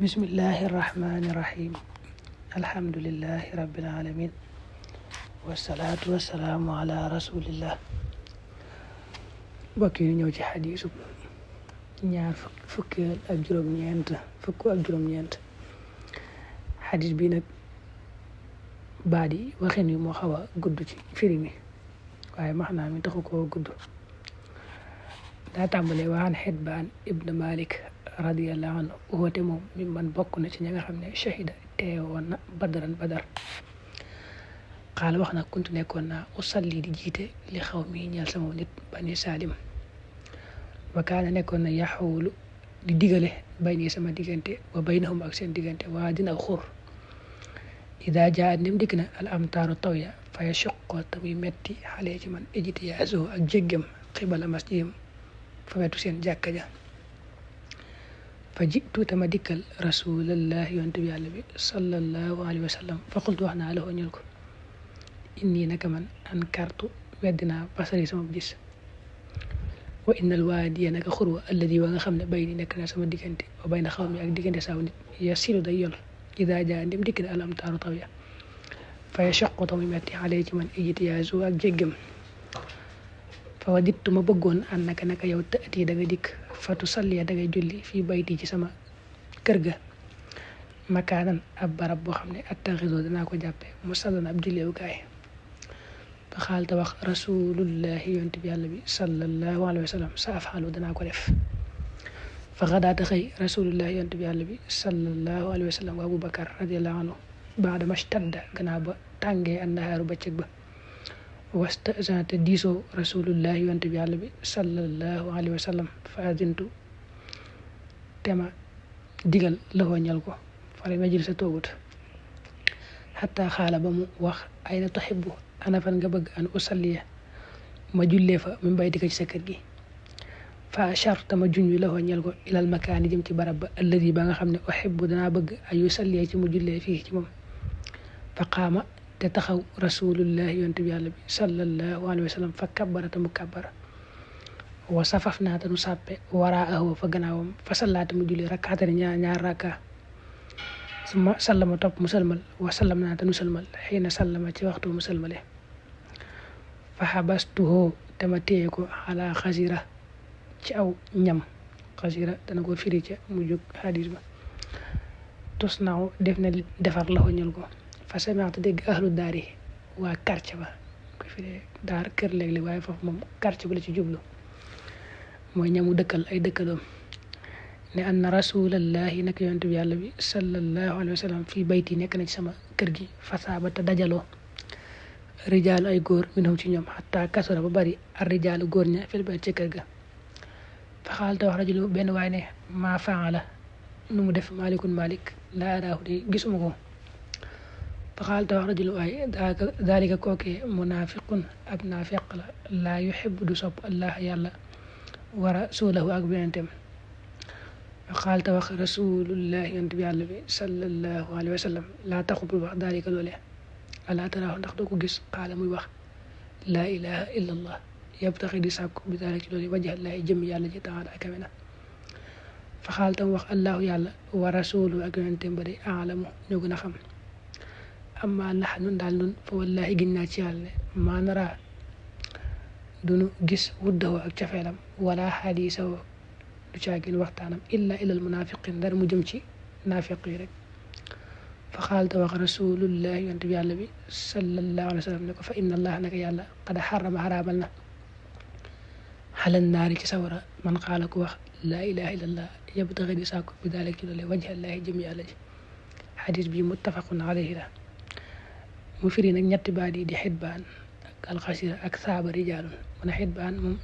بسم الله الرحمن الرحيم الحمد لله رب العالمين والصلاة والسلام على رسول الله. bokki ñu ñëw ci xadiisu ñaar fukk ak juróom-ñeent xadiis bi nag baat yi waxin wi moo xaw a gudd ci firi mi waaye maxnaa mi taxu koo gudd. daa tàmbalee waxaan Xitbaan ibn Malik radiyallahu anhu woote moom mi man bokk na ci ña nga xam ne shahida teewoon na badar xaala wax na kuntu nekkoon naa usalli di jiite li xaw mi ñeel sama nit bani Salim wa kaana nekkoon na yaxawulu di digale bayni sama diggante wa baynahum ak seen diggante waa dina xur ida jaa nim dikk na al amtaaru taw ya fa yashuqqu tamuy metti xale ci man ijtiyaazu ak jéggam xibala masjidam fa wetu seen jàkka ja fa jitu tama dikkal rasulallah yonte bi yàlla bi sallallahu alayhi wa sallam fa qultu wax naa la ñul ko inni naka man an kartu weddinaa basari sama gis wa innal waadiya naka xurwa alladi wa nga xam ne bay ni nekk na sama diggante wa bay na xaw mi ak diggante saw nit ya silu day yol ida jaa ndim dikk na alam taaru taw ya fa yashuqqu tamuy metti xale ci man ijtiyaazu ak jéggam fa wadittu ma bëggoon an naka yow tëati da nga dikk fatu salliya da ngay julli fii bayti ci sama kër ga makaanan ab barab boo xam ne attaxiso danaa ko jàppe mu sallan ab julleewukaay fa xaalta wax rasulullahi yonte bi yàlla bi sallallahu alayhi wa sallam sa afxalu danaa ko def fa xadaata xëy rasulullahi yonte bi yàlla bi sallallahu alayhi wa sallam wa abubakar radiallahu anhu baada mashtadda gannaaw ba tàngee annahaaru bëccëg ba wasta te diisoo rasulullah yonte bi yàlla bi sallallahu alayhi wa sallam fa azintu tema digal laxoo ñal ko fala majil sa toogut xataa xaala ba mu wax ayna tuhibbu ana fan nga bëgg an usalliya ma jullee fa min baytika ci sa kër gi fa acharta ma junj laxoo ñal ko ilal makaani jëm ci barab ba alladi ba nga xam ne uhibbu danaa bëgg ay usalliya ci mu jullee fii ci moom fa qaama te taxaw rasulullahi yonte bi yàlla bi sallallahu alayhi wa sallam fa kabbarata mu kabbara wa safaf naa te nu sàppe waraahu fa gannaawam fa sallaata mu julli rakkaatani ñaar rakka suma sallama topp mu salmal wa sallam naa te nu salmal xiina sallama ci waxtu mu salmale fa xabastuhu te ma téye ko xalaa xasira ci aw ñam xasira dana ko firi ca mu jóg xadis ba tus naaw def na defar la ñal ko fa sami'tu dégg ahlu daari waa quartier ba ko fi daar kër léeg-léeg waaye foofu moom quartier ba la ci jublu mooy ñamu dëkkal ay dëkkaloom ne anna rasulallahi naka yonte bi yàlla bi sallallahu alayhi wa sallam fii bayti nekk na ci sama kër gi fasaabata dajaloo rijaalu ay góor minhum ci ñoom xataa kasura ba bari ar rijaalu góor ña fil bayt ci kër ga fa xaalta wax rajulu benn waay ne maa faala nu mu def malikun malik laa araahu de gisuma ko fa xaalta wax rajulu waay daalika kookee munaafiqun ab naafiq la laa yuhibbu du sopp allah yàlla wa rasulahu ak benentem fa xaalta wax rasulullahi yonte bi yàlla bi sallallahu alayhi wa sallam laa taxu bul wax daalika loole alaa taraahu ndax doo ko gis xaala muy wax laa ilaha illa allah yabtaxi di sàkku bi daalika ci loole wajhallahi jëm yàlla ji taala akame na fa xaalta mu wax allahu yàlla wa rasuluhu ak benentem ba de aalamu ñoo gën a xam amma naxnu daal nun fa wallahi gin naa ci yàlla ne maa nara dunu gis wuddahu ak cafeelam wala xadiisahu du caagin waxtaanam illa ilal munafiqin dara mu jëm ci naafiq yi rek fa xaalta wax rasulullahi yonte bi yàlla bi sallallahu alayhi wa sallam ne ko fa inna allah naka yàlla qad xarama xaraamal na xalal naari ci sawara man xaala ko wax laa ilaha illallah yabtaxi di sàkku bi daalik ci loole wajhallahi jëm yàlla ji xadis bi muttafaqun alayhi la mu firi nag ñetti baat yi di Xitbaan ak alxasira ak saaba rijaalun mu ne Xitbaan moom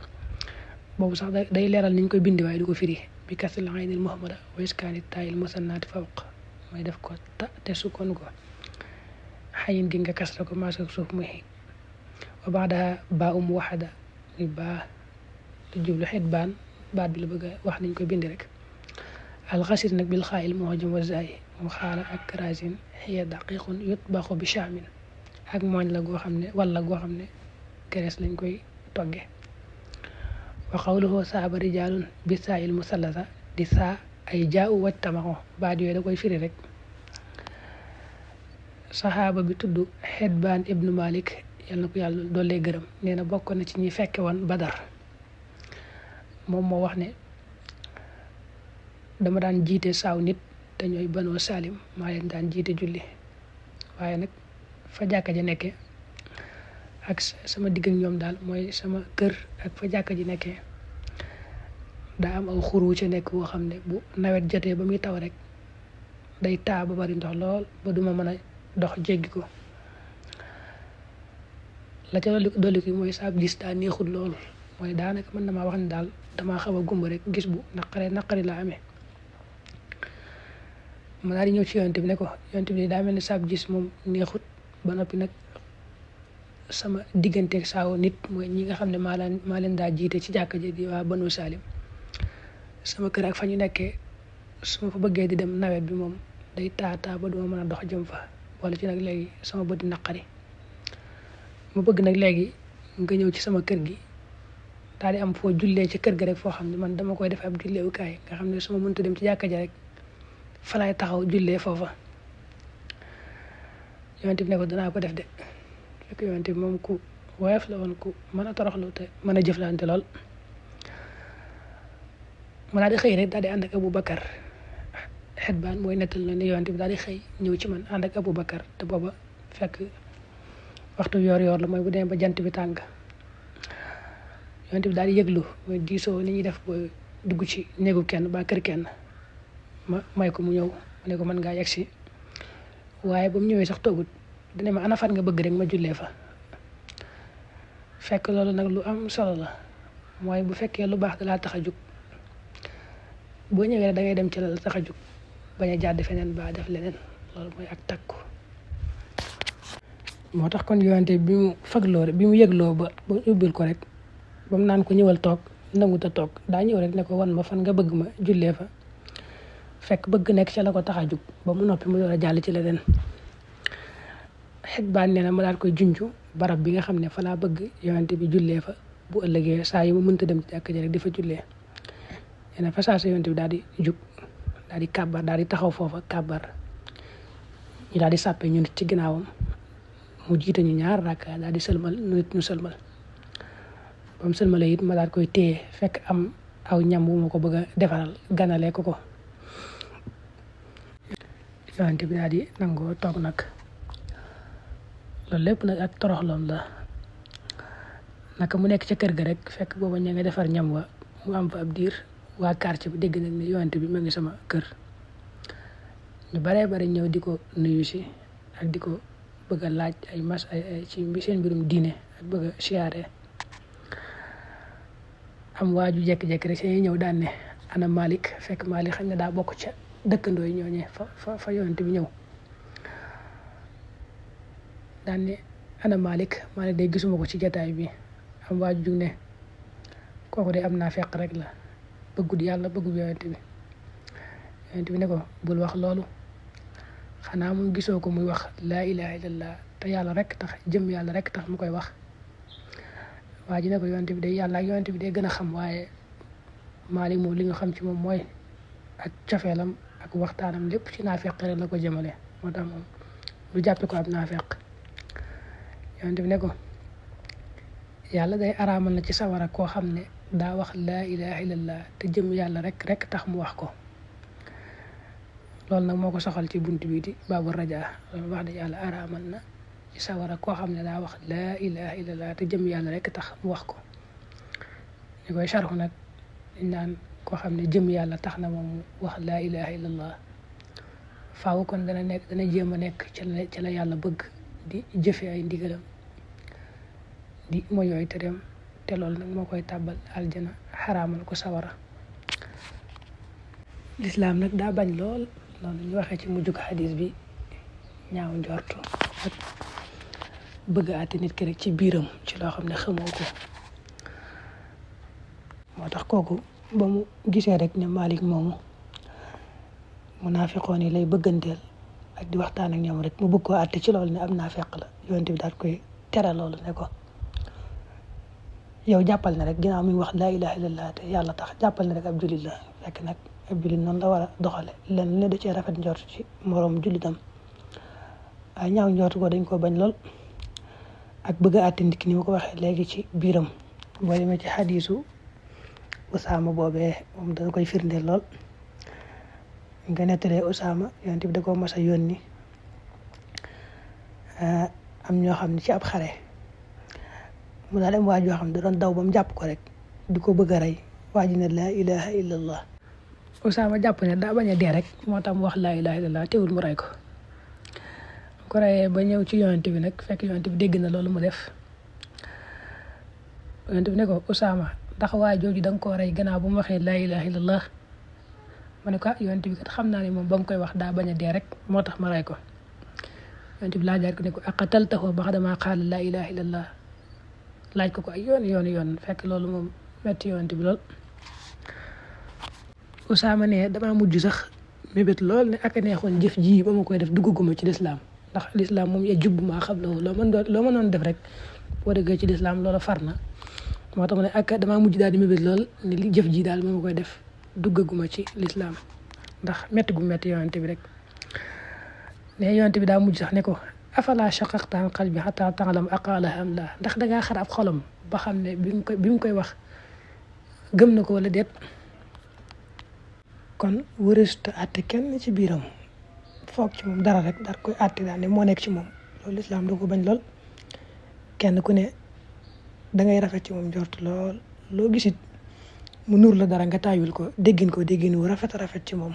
boobu sax day leeral niñ koy bindi waaye du ko firi bi kasril aynil muhmala wa iskaani taayil musannaati fawq mooy def ko ta te sukkoon ko xayin gi nga kasra ko maas ak suuf muy wa baada baa waxada muy baa te jublu Xitbaan baat bi la bëgg a wax niñ koy bindi rek alxasir nag bil xaayil muhjam wa zaay mu xaala ak rasin hiya daqiqun yutbaxu bi shaamin ak mooñ la goo xam ne wala goo xam ne gerees lañ koy togge wa qawluhu saaba rijaalun bi saayil musallasa di saa ay jaaw wajtamaxo baat yooyu da koy firi rek. saxaaba bi tudd Xetbaan ibnu Malik yal na ko yàlla doollee gërëm nee na bokk na ci ñi fekke woon Badar. moom moo wax ne dama daan jiite saaw nit te ñooy Banu Salim maa leen daan jiite julli waaye nag fa jàkka ji nekkee ak sama digg ak ñoom daal mooy sama kër ak fa jàkka ji nekkee daa am aw xuru ci nekk boo xam ne bu nawet jotee ba muy taw rek day taa ba bari ndox lool ba duma mën a dox jéggi ko. la ca dolli ko mooy saab gis daa neexul lool mooy daanaka mën na maa wax ne daal damaa xaw a gumba rek gis bu naqari laa amee. ma daal di ñëw ci yonent bi ne ko yonent bi daa mel ni saab gis moom neexut ba noppi nag sama digganteeg saaw nit mooy ñi nga xam ne maa leen daa jiite ci jàkka ji di waa Banu Salim sama kër ak fa ñu nekkee su ma fa bëggee di dem nawet bi moom day taa ba duma mën a dox jëm fa wala ci nag léegi sama bët di naqari ma bëgg nag léegi nga ñëw ci sama kër gi daal di am foo jullee ci kër ga rek foo xam ne man dama koy def ab julleewukaay nga xam ne su ma mënta dem ci jàkka ja rek fa laay taxaw jullee foofa. yonent bi ne ko danaa ko def de fekk yonent bi moom ku woyof la woon ku mën a toroxlu te mën a jëflante lool. ma daal di xëy rek daal di ànd ak Aboubacar Xetbaan mooy nettal na ne yonent bi daal di xëy ñëw ci man ànd ak Aboubacar te booba fekk waxtu yoor la mooy bu demee ba jant bi tàng. yonent bi daal di yëglu mooy diisoo ni ñuy def ba dugg ci néegu kenn ba kër kenn ma may ko mu ñëw ma ne ko mën ngaa yegsi waaye ba mu ñëwee sax toogut dina ma ana fan nga bëgg rek ma jullee fa. fekk loolu nag lu am solo la mooy bu fekkee lu baax dalaa tax a jug boo ñëwee da ngay dem ci la tax a jug bañ a jàdd feneen ba def leneen loolu mooy ak takku. moo tax kon yonent bi mu fagloo rek bi mu yëgloo ba ubbil ko rek ba mu naan ko ñëwal toog nangut a toog daa ñëw rek ne ko wan ma fan nga bëgg ma jullee fa fekk bëgg nekk ca la ko tax a jug ba mu noppi mu door a jàll ci leneen. Xetbaan nee na ma daal koy junju barab bi nga xam ne fa laa bëgg yonent bi jullee fa bu ëllëgee saa yi mu mënta dem ci jàkka ji rek di fa jullee. nee na fa saa sa yonent bi daal di jug daal di kàbbar daal di taxaw foofa kàbbar ñu daal di sàppe ñu nit ci ginnaawam mu jiite ñu ñaar rakka daal di sëlmal ñu nit ñu sëlmal ba mu sëlmalee it ma daal koy téye fekk am aw ñam wu ma ko bëgg a defaral ganalee ko. yonent bi daal di nangoo toog nag loolu lépp nag ak toroxloom la naka mu nekk ca kër ga rek fekk booba ña nga defar ñam wa mu am fa ab diir waa quartier bi dégg nag ne yonent bi ma ngi sama kër ñu baree bari ñëw di ko nuyu si ak di ko bëgg a laaj ay ci seen mbirum diine ak bëgg a siyaare. am waaju jekki-jekki rek see ñëw daan ne ana Malik fekk Malik xam ne daa bokk ca dëkkandoo yi ñooñee fa yonent bi ñëw daan ne ana Malik day gisuma ko ci jataay bi. am waaju jug ne kooku de am naa fekk rek la bëggut yàlla bëggut yonent bi ne ko bul wax loolu xanaa mu gisoo ko muy wax laa ilaha illallah te yàlla rek tax jëm yàlla rek tax mu koy wax. waa ji ne ko yonent bi day yàlla ak yonent bi day gën a xam waaye Malik moom li nga xam ci moom mooy ak cofeelam ak waxtaanam lépp ci naafeq rek la ko jëmale moo tax moom lu jàppe ko ab naafeq. yonent bi ne ko yàlla day araamal na ci sawara koo xam ne daa wax laa ilaha illallah te jëm yàlla rek tax mu wax ko. loolu nag moo ko soxal ci bunt bi di baabu rajaa loolu wax de yàlla araamal na ci sawara koo xam ne daa wax laa ilaha illallah te jëm yàlla rek tax mu wax ko. ñu koy sarxu nag dañ naan koo xam ne jëm yàlla tax na moom mu wax laa ilaha illallah faaw kon dana jéem a nekk ci la yàlla bëgg di jëfe ay ndigalam di mooy yooyu tereem te loolu nag moo koy tàbbal aljana xaraamal ko sawara. lislaam nag daa bañ lool noonu ñu waxee ci mujjug xadis bi ñaaw njortu ak bëgg a àtte nit ki rek ci biiram ci loo xam ne xamoo ko. moo tax kooku ba mu gisee rek ne Malik moomu munaafiqoon yi lay bëgganteel ak di waxtaan ak ñoom rek mu bëgg koo àtte ci loolu ne am naafeq la yonent bi daal koy tere loolu ne ko yow jàppal ne rek ginnaaw mi wax laa ilaha illallah te yàlla tax jàppal ne rek ab jullit la fekk nag ab jullit noonu la war a doxale lenn ne da cee rafet njort ci moroom jullitam waaye ñaaw njort ko dañ ko bañ lool ak bëgg a àtte nit ki ni ma ko waxee léegi ci biiram boo demee ci xadiisu Usaama boobee moom dana koy firndeel lool nga nettalee Usaama yonent bi da koo mas a yónni am ñoo xam ne ci ab xare mu daal am waa joo xam ne da doon daw ba mu jàpp ko rek di ko bëgg a rey waa ji ne laa ilaha illallah Usaama jàpp ne daa bañ a dee rek moo tax mu wax laa ilaha illallah teewul mu rey ko reyee ba ñëw ci yonent bi nag fekk yonent bi dégg na loolu mu def yonent bi ne ko Usaama ndax waa jooju da nga koo rey gannaaw bu mu waxee laa ilaha illallah ma ne ko yonent bi kat xam naa ne moom ba mu koy wax daa bañ a dee rek moo tax ma rey ko yonent bi laajaat ko ne ko aqataltahu ba'damaa qaala laa ilaha illallah laaj ko ay yoon fekk loolu moom metti yonent bi lool Usaama ne damaa mujj sax mébét lool ne ak a neexoon jëf ji ba ma koy def duggaguma ci lislaam ndax lislaam moom ya jubbu maa xam loo mënoon def rek boo déggee ci lislaam loola far na moo tax ma ne ak damaa mujj daal di mébét lool ne li jëf ji daal ba ma koy def duggaguma ci lislaam ndax metti gu metti yonent bi rek ne yonent bi daa mujj sax ne ko afala shaqaqta an qalbi hatta ta'lam aqaalaha am laa ndax dangaa xar ab xolam ba xam ne bi mu koy wax gëm na ko wala déet kon wërësta àtte kenn ci biiram foog ci moom dara rek daal koy àtte daal ne moo nekk ci moom loolu lislaam da ko bañ lool kenn ku ne dangay rafet ci moom njort lool loo gisit mu nuur la dara nga taayul ko déggin wu rafet ci moom